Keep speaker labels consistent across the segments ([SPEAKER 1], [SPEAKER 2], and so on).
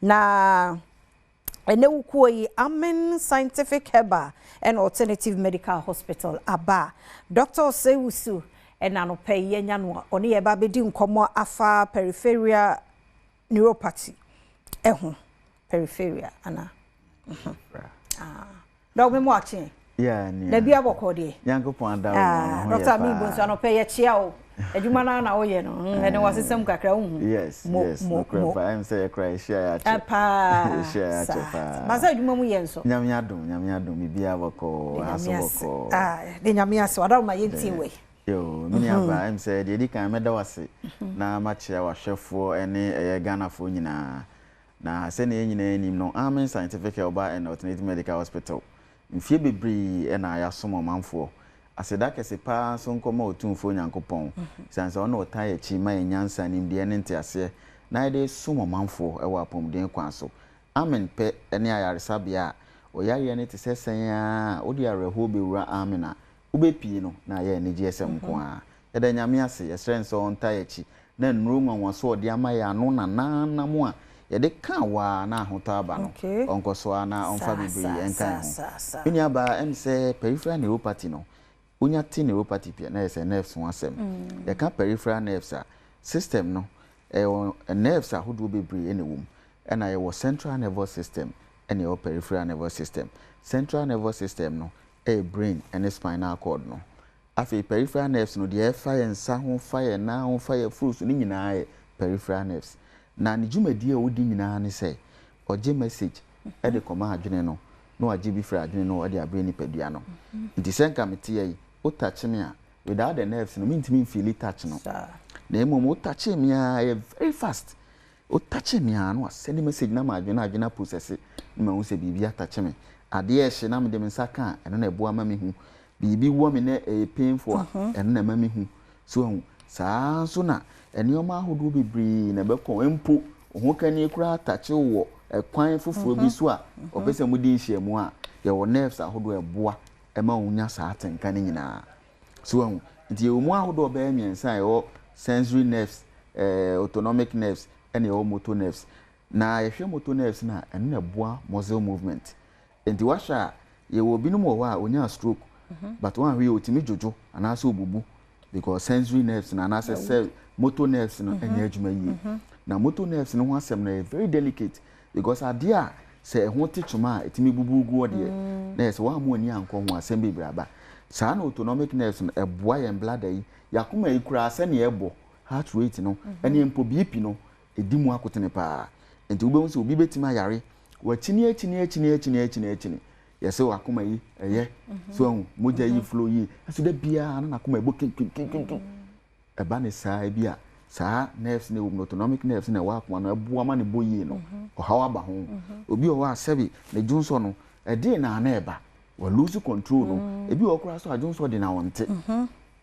[SPEAKER 1] Na ɛnɛ wukuo yi, Amen Scientific Herbal and Alternative Medical Hospital aba. Dr. Osei-Wusu ɛna anɔpɛ yi yɛnya no a ɔne yɛ ba bɛdi nkɔmmɔ afa peripheral neuropathy ɛho. Peripheral ana? Dɔk, me mu akye.
[SPEAKER 2] Yeah, nea.
[SPEAKER 1] Na bia bɔkɔ deɛ?
[SPEAKER 2] Nyankopɔn ada wo no ho yɛ
[SPEAKER 1] Dr. Amibo nso anɔpɛ yɛkyia wo. Adwuma no na woyɛ no. Ɛne wasesɛm kakra wohu.
[SPEAKER 2] Yes, nokorɛ paa. Ɛm sɛ yɛkora yɛhyia yɛ akyɛ.
[SPEAKER 1] Paa.
[SPEAKER 2] Yɛhyia yɛ akyɛ paa.
[SPEAKER 1] Masa adwuma mu yɛ nso.
[SPEAKER 2] Nyame adom, Nyame adom, biribiara bɔkɔɔ, ha so bɔkɔɔ.
[SPEAKER 1] Ah, de Nyame ase. Ɔda ma yɛntie wei.
[SPEAKER 2] Yo, me nua ba, ɛm sɛ deɛ ɛdi kan mɛda wo ase na makyerɛ w'ahwɛfoɔ ne ɛyɛ Ghanafoɔ nyinaa. Na sɛnea yɛn nyinaa anim no, Amen Scientific Herbal and Alternative Medical Hospital, mfie bebree ɛna yɛasom ɔmanfoɔ. Aseda kɛse paa nso nkɔma Otumfoɔ Nyankopɔn. Siane sɛ ɔno ɔtaa yɛn akyi ma yɛn nyansa, nimdeɛ ne nteaseɛ na yɛde som ɔmanfoɔ ɛwɔ apɔmuden kwan so. Amen pɛ ne ayaresabea a ɔyareɛ no te sɛ sɛn a wode awerɛhoɔ bɛwura Amen a wobɛpii no na ayɛ anigyeɛ sɛm nko ara. Yɛda Nyame ase, yɛsrɛ no sɛ ɔnta yɛn akyi na nnuro nwanwaso a ɔde ama yɛn ano nanaanam a yɛde ka waa na ahotɔ aba no, ɔnkɔ so ara na ɔmfa bebree ɛnka yɛn ho. Me nua baa, ɛm sɛ peripheral neuropathy no, wonya te neuropathy pia na yɛ sɛ nerves ho asɛm. Yɛka peripheral nerves a, system no ɛwɔ nerves ahodoɔ bebree ɛna ɛwɔ mu. Ɛna yɛwɔ central nervous system ɛna yɛwɔ peripheral nervous system. Central nervous system no ɛyɛ brain ɛne spinal cord no. Afei peripheral nerves no, deɛ ɛfa yɛn nsa ho, fa yɛn nan ho, fa yɛn furu so ne nyinaa yɛ peripheral nerves. Na ne dwumadie a ɔdi nyinaa ne sɛ ɔgye message ɛde kɔma adwene no na wagye bi firi adwene no ɔde abrɛ nipadua no. Nti sɛ nka mete yi, wo touch me a, without the nerves no mentumi mfeel touch no. Na mmom wo touch me a, ɛyɛ very fast. Wo touch me a, na wasend message na ma adwene, adwene aprocess na mahu sɛ biribi atouch me. Adeɛ ɛhye na mede me nsa ka a, ɛno na ɛboa ma mehu. Biribi wɔ me na ɛyɛ painful a, ɛno na ɛma mehu. So ahu saa nso na nneɛma ahodoɔ bebree na ɛbɛkɔ mpo ho kani koraa touch wɔ ɛkwan foforɔ bi so a ɔpɛ sɛ modi nhyiamu a, yɛwɔ nerves ahodoɔ ɛboa ɛma wo nya saa atenka no nyinaa. So ahu nti yɛwɔ mu ahodoɔ bɛyɛ mmiɛnsa a yɛwɔ sensory nerves, autonomic nerves ɛna yɛwɔ motor nerves. Na yɛhwɛ motor nerves no a, ɛno na ɛboa muscle movement. Nti wahwɛ a, yɛwɔ binom wɔ hɔ a onya stroke, but wɔn ahwɛ yɛ otumi dwodwo anaasɛ obubu because sensory nerves no anaasɛ sɛ motor nerves no ɛnyɛ adwuma yie. Na motor nerves no ho asɛm no yɛ very delicate because adeɛ a sɛ ɛho te twoma a ɛtumi bubu gu hɔ deɛ, na yɛ sɛ wɔn a mo ani ankɔ ho asɛm bebree aba. Saa na autonomic nerves no ɛboa yɛn bladder yi, yakoma yi koraa sɛnea ɛbɔ, heart rate no ɛne mpo BP no ɛdi mu akotene paa. Nti wobɛhu sɛ obi bɛtumi ayare wakyini akyini akyini akyini akyini akyini, yɛsɛ wakoma yi ɛyɛ so ahu mogya yi flow yi, ɛso da biara na nakoma ɛbɔ kim kim kim kim kim. Ɛba ne saa bi a, saa nerves no ɛwɔ mu no, autonomic nerves na ɛwɔ akoma no ɛboa ma ne bɔ yie no, ɔhaw aba ho. Obi wɔ hɔ a sɛbi ne dwonsɔ no ɛdeɛ na ana ɛba, wa lose control no. Ebi wɔ hɔ koraa so a dwonsɔ de na ɔnte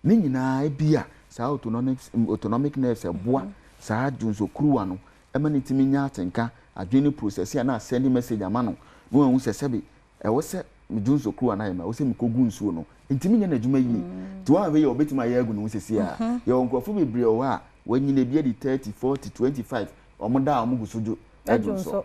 [SPEAKER 2] ne nyinaa. Ebi a saa autonomic nerves ɛboa saa dwonsɔ kuruwa no ɛma ne tumi nya atenka, adwene no process a na asend message ama no na wɔn sɛ sɛbi ɛwɔ sɛ dwonsɔ kuruwa no ayɛ ma ɛwɔ sɛ mekɔgu nsuo no, ntumi nyɛ n'adwuma yie. Nti wɔn ahwɛ yɛ ɔbɛtumi ayɛ agu ne ho sɛsi a yɛwɔ nkurɔfo bebree wɔ hɔ a wɔanyina ebi adi 30, 40, 25, wɔn da a wɔn gu so dwo ɛdwonsɔ,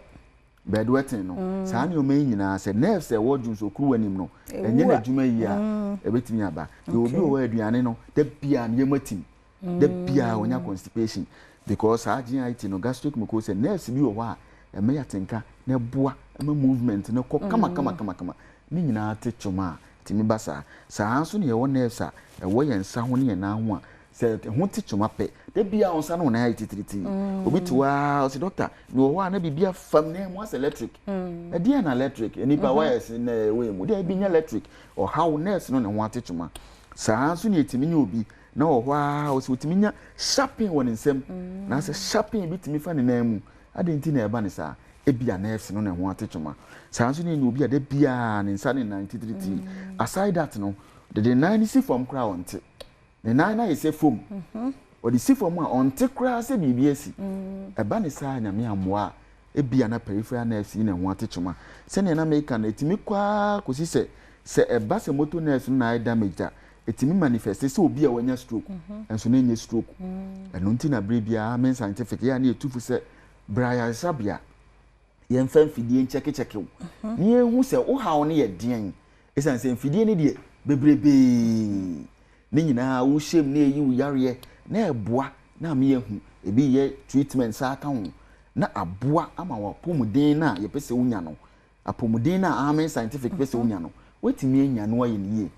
[SPEAKER 2] bedwetting no. Saa nneɛma yi nyinaa sɛ nerves a ɛwɔ dwonsɔ kuruwa nim no ɛnyɛ n'adwuma yie a, ɛbɛtumi aba. Yɛ obi wɔ hɔ aduane no da bia ne yam atim, da bia wɔnya constipation because saa GIT no, gastric mucosa nerves bi wɔ hɔ a ɛmɛ yɛ atenka na ɛboa ɛma movement no kɔ kama kama kama kama ne nyinaa te twom a tumi ba saa. Saa nso na yɛwɔ nerves a ɛwɔ yɛn nsa ho ne yɛn nan ho a sɛ ɛho te twoma pɛ, da bia wɔn nsa no wɔn nan ayɛ titiritii. Obi te hɔ a ɔsi, "Doctor, mewɔ hɔ a na biribi afam nan mu asɛ electric." Ɛdeɛn na electric? Nipa wires na ɛwɔ mu deɛ ebi nyɛ electric. Ɔhaw nerves no ne ho ate twoma. Saa nso na yɛtumi nye obi na wɔ hɔ a ɔsɛ otumi nya sharp pain wɔ ne nsam na sɛ sharp pain bi tumi fa ne nan mu. Adi nti na ɛba ne saa, ebi a nerves no ne ho ate twoma. Saa nso ne obi a da biara ne nsa ne nan titiritii. Aside that no, de ne nan no si fam koraa ɔnte, ne nan no ayɛ sɛ fam, ɔde si fam a ɔnte koraa sɛ biribi asi. Ɛba ne saa, Nyame ammoa a, ebia na peripheral nerves yi na ɛho ate twoma. Sɛnea na meka no, ɛtumi kɔ ara kɔsi sɛ ɛba sɛ motor nerves no na ayɛ damaged a. Ɛtumi manifest sɛ obi a wanya stroke, nso na ɛnyɛ stroke. Ɛno nti na berɛ biara Amen Scientific yɛ a na yɛtu fo sɛ bra ayaresabea, yɛmfa mfidie nkyɛkekyɛke wo na yɛnhu sɛ wo haw no yɛ deɛn. Ɛsiane sɛ mfidie no deɛ bebrebee ne nyinaa wohyɛ mu na ɛyi wo yareɛ na ɛboa na ama yɛahu ebi yɛ treatment saa ka ho na aboa ama w'apɔmuden no a yɛpɛ sɛ wonya no Apɔmuden no a Amen Scientific pɛ sɛ wonya no, woatumi anya na woayɛ no yie.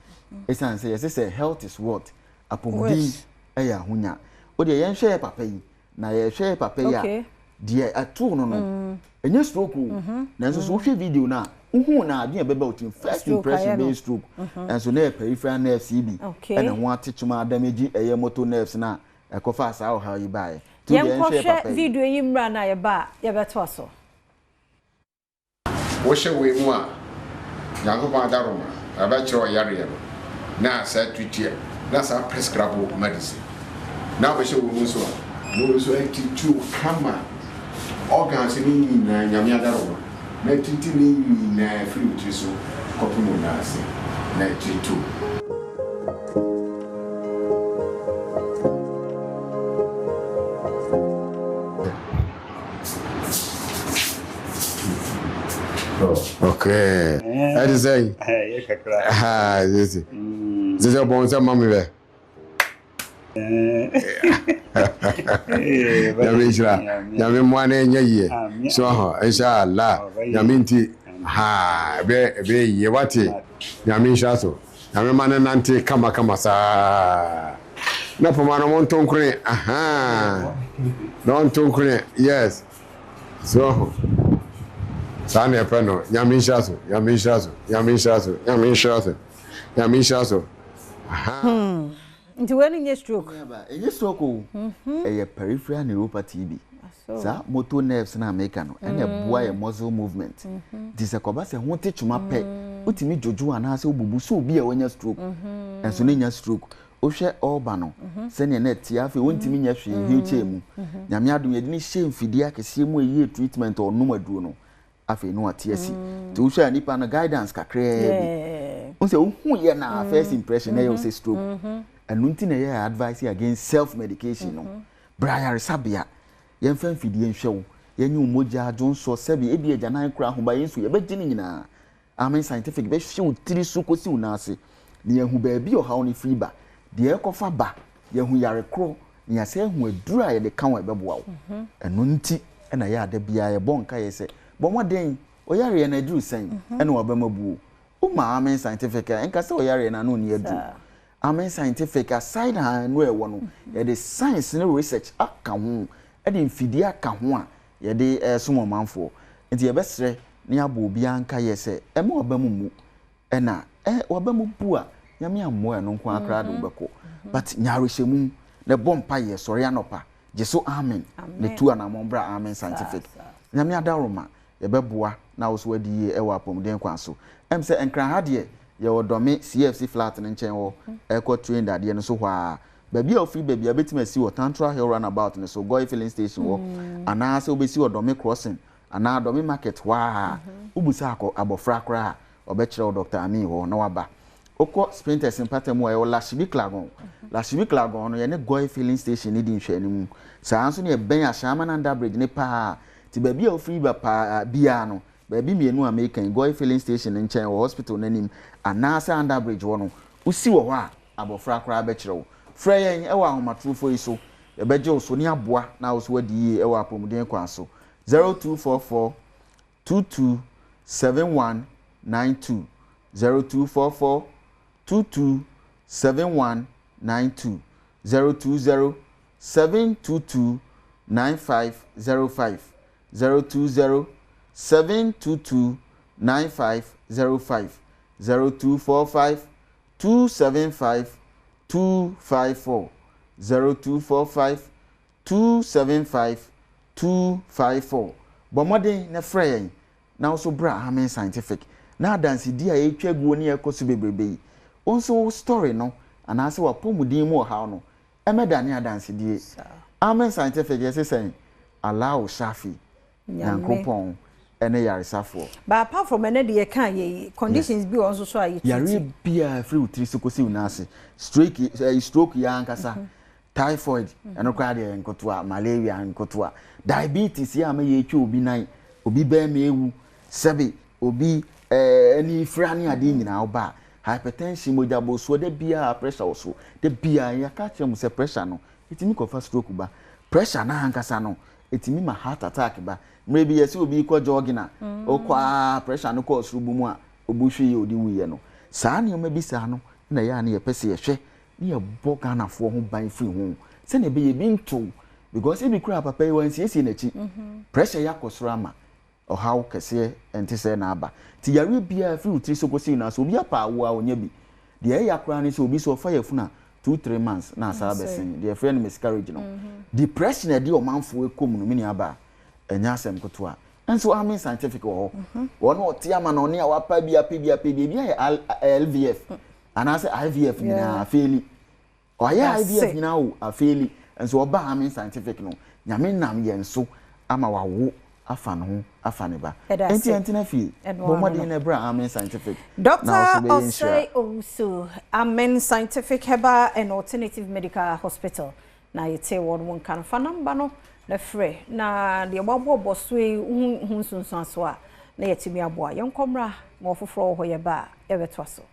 [SPEAKER 2] Ɛsiane sɛ yɛse sɛ health is wealth, apɔmuden yɛ ahonya. Wo deɛ yɛnhwɛ yɛ papa yi, na yɛhwɛ yɛ papa yi a, deɛ ɛtoo no no, ɛnyɛ stroke o. Nanso sɛ wohwɛ video no a, wohu no a, adwene a ɛbɛba wo tirim, first impression bɛyɛ stroke. Nanso na ɛyɛ peripheral nerves yi bi ɛna ho ate kyema adamage ɛyɛ motor nerves no a ɛkɔfaa saa ɔhaw yi baeɛ. Nti wo deɛ yɛnhwɛ yɛ
[SPEAKER 1] Yɛnkɔhwɛ
[SPEAKER 2] papa yi.
[SPEAKER 1] video yi mmra na yɛba a yɛbɛtoa so.
[SPEAKER 3] Wohyɛ wei mu a, Nyankopɔn adaworoma ɛbɛkyerɛ wo yareɛ no na saa treat na saa prescribe wo medicine. Na wobɛhyɛ wei mu nso a, na wei nso atreat wo kama, organs no nyinaa Nyame adaworoma na atreat ne nyinaa firi wo tiri so kɔpem wo nan ase na atreat wo.
[SPEAKER 4] Okay. Ɛte sɛ ha sisi. Sisi ɔbɔn sɛ ma mi bɛ. Nyame nhyira. Nyame mmoa na ɛnyɛ yie. So ho inshallah. Nyame nti ha ɛbɛ ɛbɛ yie wate. Nyame nhyira so. Nyame ma no nante kama kama saa. Na poma no monto nkrone ahaa. Na ɔnto nkrone yes. So ho. Saa na ɛpɛ no. Nyame nhyira so. Nyame nhyira so. Nyame nhyira so. Nyame nhyira so. Nyame nhyira so. Ahaa.
[SPEAKER 1] Hmm. Nti wei no nyɛ stroke?
[SPEAKER 2] Ɛnyɛ stroke o. Ɛyɛ peripheral neuropathy bi. Saa motor nerves no a meka no, ɛna ɛboa yɛ muscle movement. Nti sɛ kɔba sɛ ho te twoma pɛ, wotumi dwodwo anaasɛ wobubu sɛ obi a wanya stroke. Ɛnso na nya stroke. Wohwɛ ɔreba no, sɛnea na ɛteɛ afei wontumi nyɛ hwee wheelchair mu. Nyame adom yɛde no hyɛɛ mfidie akɛseɛ mu ɛyɛɛ treatment a ɔnom aduro no. Afei na wate asi. Nti wohwɛ a nipa no guidance kakraa bi. Wohu sɛ wohu yɛ na first impression na ɛyɛ wo sɛ stroke. Ɛno nti na ɛyɛ advice against self medication no. Bra ayaresabea, yɛmfa mfidie nhwɛ wo, yɛnye wo mogya, dwonsɔ, sɛbe ebia agyanan koraa, ahobaeɛ nsuo, yɛbɛgye ne nyinaa. Amen Scientific bɛhwɛ wo tiri so kɔsi wo nan ase na yɛahu baabi a ɔhaw no firi ba, deɛ ɛrekɔfa ba, yɛahu yare korɔ, na yɛasan ahu aduro a yɛde ka wo a ɛbɛboa wo. Ɛno nti na ɛyɛ a da biara yɛbɔ nkaeɛ sɛ, bɔ mmɔden, wo yareɛ no aduru sɛn na w'abam abu wo? Woma Amen Scientific a, ɛnka sɛ wo yareɛ no ano nni aduro. Amen Scientific, aside ha nnuro a ɛwɔ no, yɛde science ne research aka ho, de mfidie aka ho a yɛde resom ɔmanfoɔ. Nti yɛbɛsrɛ na yɛabɔ obiara nkaeɛ sɛ ɛmma w'aba mu mmu. Ɛna ɛ w'aba mu bu a, Nyame ammoa ɛno nko ara koraa de wobɛkɔ. But nya awerɛhyɛmu na bɔ mpaeɛ, sɔre anɔpa, gye so amen na tu anammɔn bra Amen Scientific. Nyame adaworoma, yɛbɛboa na wo nso woadi yie wɔ apɔmuden kwan so. Ɛm sɛ Nkran ha deɛ, yɛwɔ Dɔme CFC flat no nkyɛn hɔ, ɛrekɔ train dadeɛ no so hɔ ara. Baabi a wofiri ba biara, wobɛtumi asi wɔ Tantra Hill Runabout no so, Goil Filling Station hɔ, anaasɛ wobɛsi wɔ Dɔme Crossing anaa Dɔme Market hɔ ara. Wobisa akɔ abɔfra koraa a, ɔbɛkyerɛ wo Doctor Amin hɔ na woaba. Wokɔ Spintex mpata mu a, yɛwɔ Lashibi Klagon. Lashibi Klagon no, yɛne Goil Filling Station no di nhwɛanimu. Saa ara nso na yɛbɛn Ashaiman Under Bridge no paa. Nti baabi a wofiri ba paa biara no, baabi mmienu a meka yi, Goil Filling Station no nkyɛn wɔ hospital no anim anaasɛ Under Bridge hɔ no, wosi wɔ hɔ a, abɔfra koraa bɛkyerɛ wo. Frɛ yɛn wɔ ahomatorofo yi so, yɛbɛgye wo so ne aboa na wo nso woadi yie wɔ apɔmuden kwan so. 0244 22 7192 0244 22 7192 020 722 9505 020 722 9505 0245 275 254 0245 275 254 Bɔ mmɔden na frɛ yɛn na wo nso bra Amen Scientific na adansedi a ɛretwa guo ne ɛrekɔ so bebrebe yi, wo nso wo story no anaasɛ w'apɔmuden mu ɔhaw no ɛmmɛdane adansedie. Amen Scientific yɛse sɛn? Allahu Shafi, Nyankopɔn. ne yaresafoɔ.
[SPEAKER 1] But apart from ɛnɛ deɛ yɛka yɛ yi, conditions bi wɔ nso so a yɛtreat?
[SPEAKER 2] Yareɛ biara firi wo tiri so kɔsi wo nan ase, stroke, ɛyi stroke yi ankasa, typhoid, ɛno koraa deɛ nkotoa, malaria nkotoa, diabetes yi a ama yɛretwa obi nan, obi bɛrima ewu, sɛbe obi ɛɛ ani fira ne adeɛ nyinaa woba a, hypertension, mogya borosoɔ, da biara pressure wɔ so, da biara yɛaka akyerɛ mo sɛ pressure no ɛtumi kɔfa stroke ba, pressure no ankasa no ɛtumi ma heart attack ba. Mmerɛ bi yɛsɛ obi kɔ jogging a, ɔkɔ a pressure no kɔɔ soro bu mu a, obu hwee yɛ ɔde wuiɛ no. Saa nneɛma bi saa no na ɛyɛ a na yɛpɛ sɛ yɛhwɛ na yɛbɔ Ghanafoɔ ho ban firi ho sɛnea ɛbɛyɛ ebi nto, because ebi koraa papa yi wansiesie n'akyi, pressure yi akɔ soro ama ɔhaw kɛseɛ ɛnte sɛɛ na aba. Nti yareɛ biara firi wo tiri so kɔsi wo nan so, obi apa awoɔ a ɔnya bi. Deɛ ɛya koraa ne sɛ obi sɛ ɔfa yafunu a 2, 3 months na asa abɛsen, deɛ yɛfrɛ no miscarriage no. Depression a ɛde ɔmanfoɔ kɔ mu no, me nuabaa, ɛnyɛ asɛm ketewa. Nso Amen Scientific wɔ hɔ. Wɔn a ɔte ama na ɔne a wapa bi apɛ bi apɛ bi, ebi ayɛ LVF anaasɛ IVF nyinaa afail. Ɔayɛ IVF nyinaa o, afail. Nso ɔba Amen Scientific no, Nyame nam yɛn so ama wawo afa ne ho afa ne ba. Enti ɛntena fie, bɔ mmɔden na ɛbra Amen Scientific
[SPEAKER 1] na ɔso bɛyɛ nhyira. Osei Owusu, Amen Scientific Herbal and Alternative Medical Hospital na yɛte wɔn mo nka no. Fa number no na frɛ na deɛ wɔabɔbɔ so yi ho ho nsunsuanso a na yɛtumi aboa. Yɛnkɔ mmra ma ɔfoforɔ wɔ hɔ, yɛba a yɛbɛtoa so.